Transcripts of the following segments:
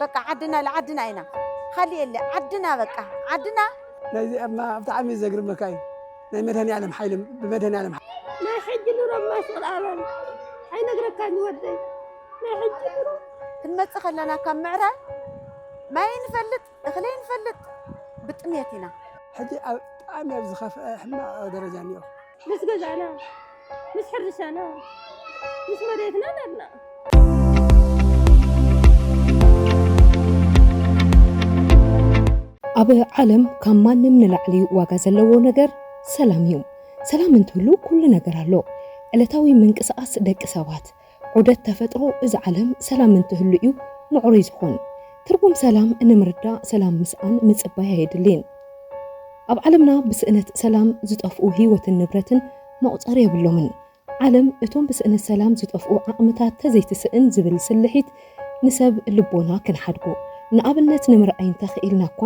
በቃ ዓድና ለዓድና ኢና። ካሊእ የለ፣ ዓድና በቃ፣ ዓድና። ናይዚ ኣብና ብጣዕሚ ዘግርመካ እዩ። ናይ መድኃኔዓለም ሓይሊ፣ ብመድኃኔዓለም ሓይሊ። ናይ ሕጂ ኑሮ ማስቕል ኣበል ኣይነግረካን ወደይ። ናይ ሕጂ ኑሮ ክንመጽእ ከለና ካብ ምዕራብ ማይ ንፈልጥ፣ እኽሊ ንፈልጥ፣ ብጥሜት ኢና። ሕጂ ኣብ ብጣዕሚ ኣብ ዝኸፍአ ሕማቕ ደረጃ እኒኦ። ምስ ገዛና፣ ምስ ሕርሻና፣ ምስ መሬትና ናትና። ኣብ ዓለም ካብ ማንም ንላዕሊ ዋጋ ዘለዎ ነገር ሰላም እዩ። ሰላም እንትህሉ ኩሉ ነገር ኣሎ። ዕለታዊ ምንቅስቓስ ደቂ ሰባት፣ ዑደት ተፈጥሮ፣ እዚ ዓለም ሰላም እንትህሉ እዩ ምዕሩይ ዝኾን። ትርጉም ሰላም ንምርዳእ ሰላም ምስኣን ምጽባይ ኣየድልይን። ኣብ ዓለምና ብስእነት ሰላም ዝጠፍኡ ህይወትን ንብረትን መቑጸሪ የብሎምን። ዓለም እቶም ብስእነት ሰላም ዝጠፍኡ ዓቕምታት ተዘይትስእን ዝብል ስልሒት ንሰብ ልቦና ክንሓድጎ። ንኣብነት ንምርኣይ እንተኽኢልና እኳ፣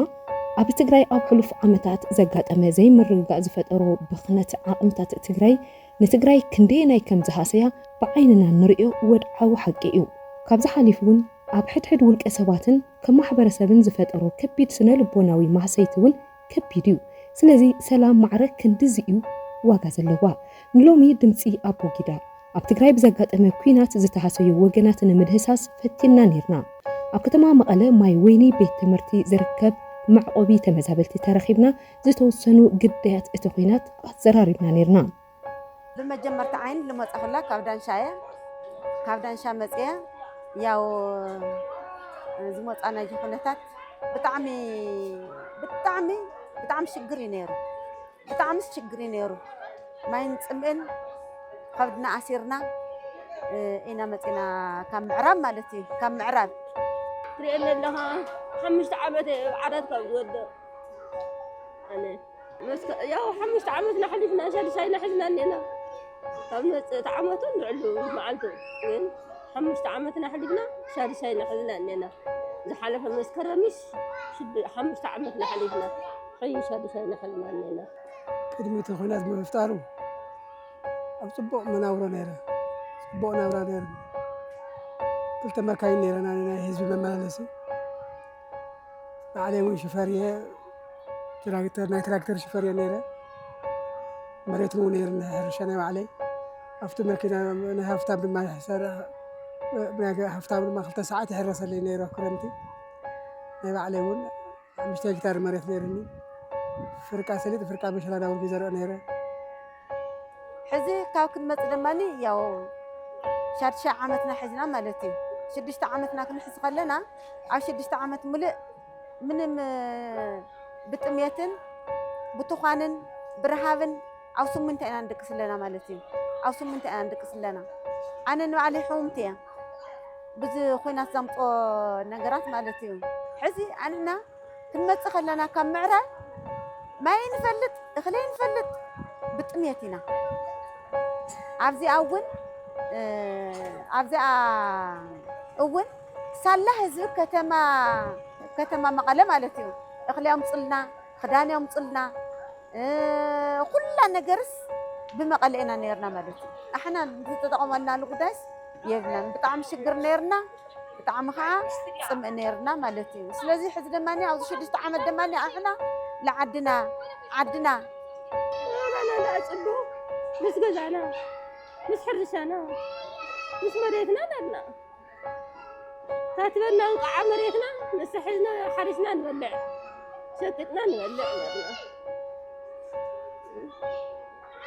ኣብ ትግራይ ኣብ ሕሉፍ ዓመታት ዘጋጠመ ዘይምርግጋእ ዝፈጠሮ ብኽነት ዓቕምታት ትግራይ ንትግራይ ክንደየናይ ከም ዝሃሰያ ብዓይንና እንርእዮ ወድዓዊ ሓቂ እዩ። ካብዚ ሓሊፉ እውን ኣብ ሕድሕድ ውልቀ ሰባትን ከም ማሕበረሰብን ዝፈጠሮ ከቢድ ስነ ልቦናዊ ማህሰይቲ እውን ከቢድ እዩ። ስለዚ ሰላም ማዕረ ክንድዚ እዩ ዋጋ ዘለዋ። ንሎሚ ድምፂ ኣቦጊዳ ኣብ ትግራይ ብዘጋጠመ ኲናት ዝተሃሰዩ ወገናት ንምህሳስ ፈቲንና ነይርና። ኣብ ከተማ መቐለ ማይ ወይኒ ቤት ትምህርቲ ዝርከብ መዕቆቢ ተመዛበልቲ ተረኺብና ዝተወሰኑ ግዳያት እቲ ኲናት ኣዘራሪብና ነይርና። ብመጀመርታ ዓይን ልመጻኹላ ካብ ዳንሻ እየ። ካብ ዳንሻ መጽየ ያው ዝመጻናዮ ኩነታት ብጣዕሚ ብጣዕሚ ብጣዕሚ ሽግር እዩ ነይሩ። ብጣዕሚ ሽግር እዩ ነይሩ። ማይን ጽምእን ከብድና ኣሲርና ኢና መጺና ካብ ምዕራብ ማለት እዩ። ካብ ምዕራብ ትርእየኒ ኣለኻ ሓሙሽተ ዓመት እየ ኣብ ዓራት ካብ ዝወድቕ ኣነ። መስከ-፣ ያው ሓሙሽተ ዓመትና ሓሊፍና፣ ሻድሻይና ሒዝና እኒና። ካብ መጽእ እቲ ዓመቱ ንዕሉ መዓልቱ ግን ሓሙሽተ ዓመትና ሓሊፍና፣ ሻድሻይና ሒዝና እኒና። ዝሓለፈ መስከረምሽ ሽድ-፣ ሓሙሽተ ዓመትና ሓሊፍና፣ ሕዩ ሻድሻይና ሒዝና እኒና። ቅድሚ እቲ ኲናት ብምፍጣሩ ኣብ ጽቡቕ መናብሮ ነይረ። ጽቡቕ ናብራ ነይሩ። ክልተ መካይን ነይረና፣ ናይ ህዝቢ መመላለሲ። ባዕለይ እውን ሽፈር እየ። ትራክተር፣ ናይ ትራክተር ሽፈር እየ ነይረ። መሬት እውን ነይሩ፣ ናይ ሕርሻ ናይ ባዕለይ። ኣብቲ መኪና ናይ ሃፍታም ድማ ይሕሰር፣ ናይ ሃፍታም ድማ ክልተ ሰዓት ይሕረሰለይ ነይረ ክረምቲ። ናይ ባዕለይ እውን ሓሙሽተ ሄክታር መሬት ነይሩኒ። ፍርቃ ሰሊጥ፣ ፍርቃ መሸላ ዳውንኪ ዘርኦ ነይረ። ሕዚ ካብ ክንመጽእ ደማኒ ያው ሻድሻይ ዓመትና ሒዝና ማለት እዩ። ሽዱሽተ ዓመትና ክንሕዝ ከለና፣ ኣብ ሽዱሽተ ዓመት ሙሉእ ምንም፣ እ፣ ብጥሜትን ብቱዃንን ብረሃብን ኣብ ስሙንታ ኢና ንድቅስ ኣለና ማለት እዩ። ኣብ ስሙንታ ኢና ንድቅስ ኣለና። ኣነ ንባዕለይ ሕሙምቲ እየ። ብዚ ኹናት ዘምጾ ነገራት ማለት እዩ። ሕዚ ኣንሕና ክንመጽእ ከለና ካብ ምዕራብ ማይ ንፈልጥ፣ እኽሊ ንፈልጥ፣ ብጥሜት ኢና። ኣብዚኣ እውን፣ እ፣ ኣብዚኣ እውን ሳላ ህዝቢ ከተማ፣ ከተማ መቐለ ማለት እዩ። እኽሊ ኣምጽልና፣ ክዳን ኣምጽልና፣ እ፣ ኩላ ነገርስ ብመቐለ ኢና ነይርና ማለት እዩ። ኣሕና ዝተጠቐመናሉ ጉዳይስ የብልናን። ብጣዕሚ ሽግር ነይርና፣ ብጣዕሚ ከዓ ጽምእ ነይርና ማለት እዩ። ስለዚ ሕዚ ደማኒ ኣብዚ ሽዱሽተ ዓመት ደማኒ ኣሕና ለዓድና፣ ዓድና። ናባና ደኣ ጽቡቕ ምስ ገዛና፣ ምስ ሕርሻና፣ ምስ መሬትና ናትና። ታትበና እንቋዓ መሬትና ንሳ ሒዝና ሓሪስና ንበልዕ፣ ሸቂጥና ንበልዕ ናትና።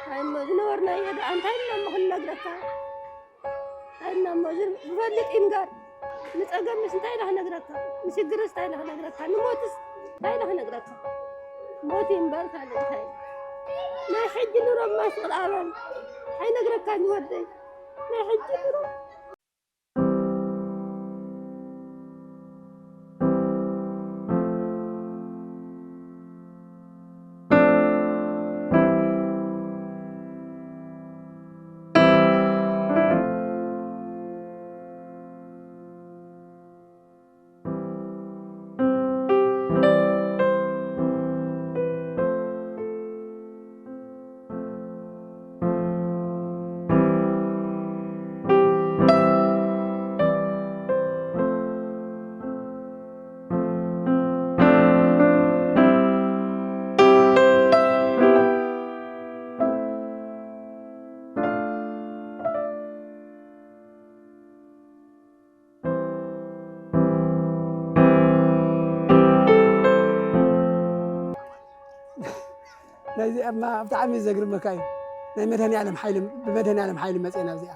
ኣይ እሞ ዝነበርናዮ ደኣ እንታይ ኢልና እሞ ክንነግረካ? እንታይ ኢልና እሞ ዝር-፣ ዝፈልጥ ይንገር። ንጸገምስ እንታይ ኢለ ክነግረካ? ንሽግርስ እንታይ ኢለ ክነግረካ? ንሞትስ እንታይ ኢለ ክነግረካ? ሞት እዩ እምበር ካልእ እንታይ? ናይ ሕጂ ኑሮ ማስቕል ኣበል ኣይነግረካን ዝወደይ። ናይ ሕጂ ኑሮ እዚ ኣማ ብጣዕሚ ዘግርመካ እዩ። ናይ መድኃኔዓለም ሓይሊ፣ ብመድኃኔዓለም ሓይሊ መፅኤና እዚኣ።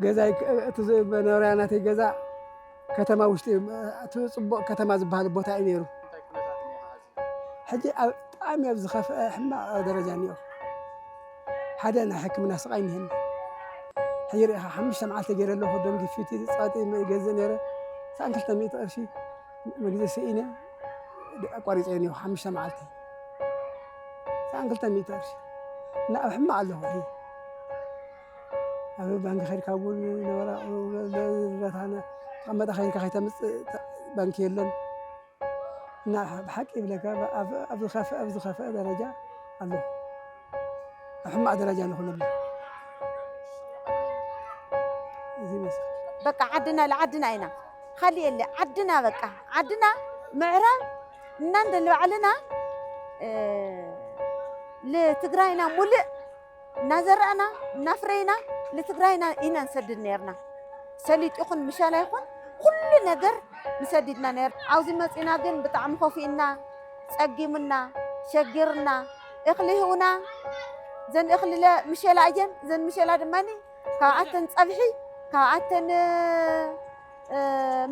ገዛይ፣ እቲ ዝ-፣ መኖርያ ናተይ ገዛ ከተማ ውሽጢ፣ እቲ ፅቡቕ ከተማ ዝበሃል ቦታ እዩ ነይሩ። ሕጂ ኣብ፣ ብጣዕሚ ኣብ ዝኸፍአ ሕማቕ ደረጃ እኒኦ። ሓደ ናይ ሕክምና ስቓይ እኒሀኒ። ሕጂ ርኢኻ፣ ሓሙሽተ መዓልቲ ገይረ ኣለኹ። ደም ግፊት፣ ጸቕጢ ገዝእ ነይረ። ሰኣን ክልተ ሚእቲ ቅርሺ መግዝእ ስኢነ ኣቋሪጸ እኒኦ። ሓሙሽተ መዓልቲ፣ ሰኣን ክልተ ሚእቲ ቅርሺ እና ኣብ ሕማቕ ኣለኹ። ሕጂ ኣብ ባንክ ኸድካ እውን ንወላ እርዳታ ተቐመጠ ኸይድካ ከይተምጽእ ባንክ የለን። እና ብሓቂ ይብለካ፣ ኣብ፣ ኣብ ዝኸፍአ፣ ኣብ ዝኸፍአ ደረጃ ኣሎ። ኣብ ሕማቕ ደረጃ ኣሎ ኩሉ። እዚ ይመስል። በቃ ዓድና ለዓድና ኢና። ካሊእ የለ። ዓድና በቃ። ዓድና ምዕራብ እና እንደለ ባዕልና፣ እ፣ ለትግራይና ሙሉእ እናዘራእና፣ እናፍረይና፣ ለትግራይና ኢና ንሰድድ ነይርና። ሰሊጥ ይኹን ምሸላ ይኹን ኩሉ ነገር ንሰዲድና ነይር። ኣብዚ መጺና ግን ብጣዕሚ ከፊእና፣ ጸጊሙና፣ ሸጊርና፣ እኽሊ ይህቡና። ዘን እኽሊ ለ-፣ ምሸላ እየን። ዘን ምሸላ ድማኒ ካብኣተን ጸብሒ፣ ካብኣተን፣ እ፣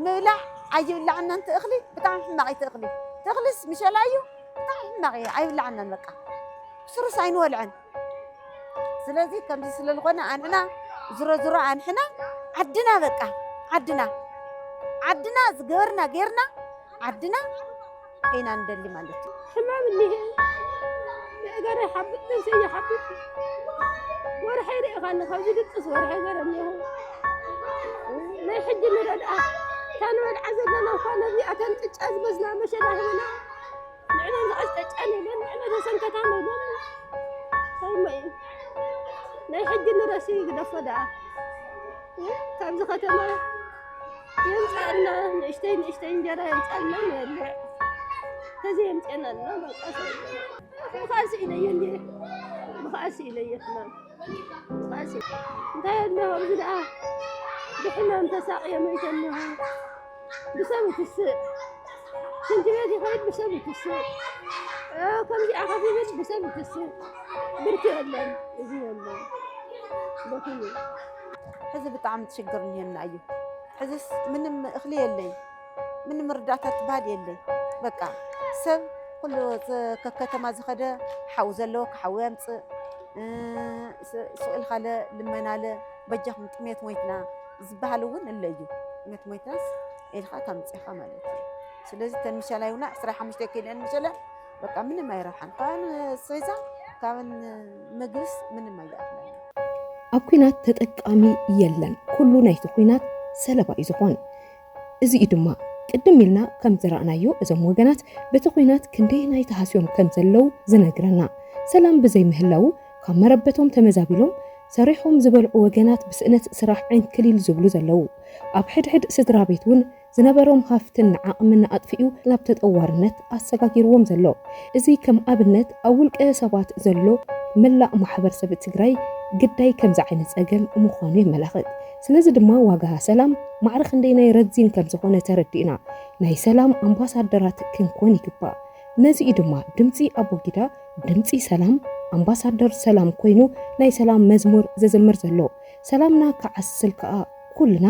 ምብላዕ ኣይብላዕናን። እቲ እኽሊ ብጣዕሚ ሕማቕ እዩ። እቲ እኽሊ፣ እቲ እኽልስ ምሸላ እዩ፣ ብጣዕሚ ሕማቕ እዩ። ኣይብላዕናን በቃ። ብስሩስ ኣይንወልዕን። ስለዚ ከምዚ ስለ ዝኾነ ኣንሕና ዝሮ ዝሮ ኣንሕና ዓድና በቃ ዓድና ዓድና ዝገበርና ጌርና ዓድና ኢና ንደሊ ማለት እዩ። ሕማም እኒሀ። ገረ ሓብጥ ነብሰ ይሓብጥ። ወርሒ ርኢኻኒ፣ ካብዚ ድቅስ ወርሒ ገረ እኒሆ። ናይ ሕጂ ንረድኣ። እታ ንበልዓ ዘለና እኳ ነዚኣተን ቅጫ ዝበዝና መሸላ ሂብና። ንዕና ዝቐጭ ቅጫ ነለን፣ ንዕና ተሰንከታ ነለን። ሰይመ እዩ። ናይ ሕጂ ንረሲ ግደፎ ደኣ። ካብዚ ከተማ የምጻእልና፣ ንእሽተይ ንእሽተይ እንጀራ የምጻእልና ንበልዕ። ተዘይ የምጽኤና ኣለና፣ በቃ ሰይመ። ብኸኣሲ ኢለየ እንዴ? ብኸኣሲ ኢለየ ሕማም። ብኸኣሲ። እንታይ ኣሎ ኣብዚ ደኣ? ብሕማም ተሳቕየ መይተ ኣለኹ። ብሰብ ይትስእ። ሽንቲ ቤት ይኸይድ ብሰብ ይትስእ። እ፣ ከምዚኣ ከፍ ይብል ብሰብ ይትስእ። ብርኪ የለን፣ እዚ የለን። በትኑ። ሕዚ ብጣዕሚ ትሽግር እኒሀና እዩ። ሕዝስ ምንም እኽሊ የለይ፣ ምንም እርዳታ ትበሃል የለይ። በቃ ሰብ ኩሉ ዝ-፣ ከከተማ ዝኸደ ሓው ዘለዎ ክሓው የምጽእ፣ እ፣ ስ-፣ ስቕ ኢልካለ ልመናለ በጃኹም ጥሜት ሞይትና ዝበሃል እውን እለ እዩ። ጥሜት ሞይትናስ ኢልካ ታምጽእኻ ማለት እዩ። ስለዚ ተን ምሸላ ይውና ዕስራ ሓሙሽተ ኪሎ እየን ምሸለ በቃ ምንም ኣይረብሓን። ካብን ስሒዛ ካብን ምግብስ ምንም ኣይኣኽለን። ኣብ ኲናት ተጠቃሚ የለን። ኩሉ ናይቲ ኲናት ሰለባ እዩ ዝኾን። እዚ እዩ ድማ ቅድም ኢልና ከም ዝረኣናዮ እዞም ወገናት በቲ ኲናት ክንደየናይ ተሃስዮም ከም ዘለዉ ዝነግረና። ሰላም ብዘይምህላዉ ካብ መረበቶም ተመዛቢሎም ሰሪሖም ዝበልዑ ወገናት ብስእነት ስራሕ ዕንክሊል ዝብሉ ዘለዉ። ኣብ ሕድሕድ ስድራ ቤት እውን ዝነበሮም ሃፍትን ዓቕምን ኣጥፊኡ ናብ ተጠዋርነት ኣሰጋጊርዎም ዘሎ። እዚ ከም ኣብነት ኣብ ውልቀ ሰባት ዘሎ መላእ ማሕበረሰብ ትግራይ ግዳይ ከምዚ ዓይነት ጸገም ምዃኑ የመላኽት። ስለዚ ድማ ዋጋ ሰላም ማዕረ ክንደይናይ ረዚን ከም ዝኾነ ተረዲእና ናይ ሰላም ኣምባሳደራት ክንኮን ይግባእ። ነዚ እዩ ድማ ድምፂ ኣቦጊዳ ድምፂ ሰላም ኣምባሳደር ሰላም ኮይኑ ናይ ሰላም መዝሙር ዘዘምር ዘሎ። ሰላምና ክዓስል ከኣ ኩልና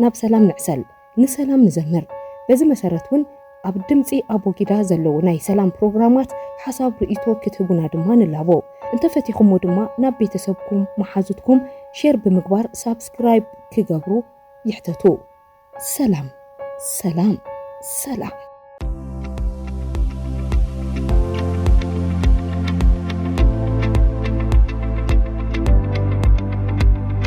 ናብ ሰላም ንዕሰል፣ ንሰላም ንዘምር። በዚ መሰረት እውን ኣብ ድምፂ ኣቦጊዳ ዘለዉ ናይ ሰላም ፕሮግራማት ሓሳብ ርእይቶ ክትህቡና ድማ ንላቦ። እንተፈቲኹሞ ድማ ናብ ቤተሰብኩም፣ መሓዙትኩም ሼር ብምግባር ሳብስክራይብ ክገብሩ ይሕተቱ። ሰላም፣ ሰላም፣ ሰላም።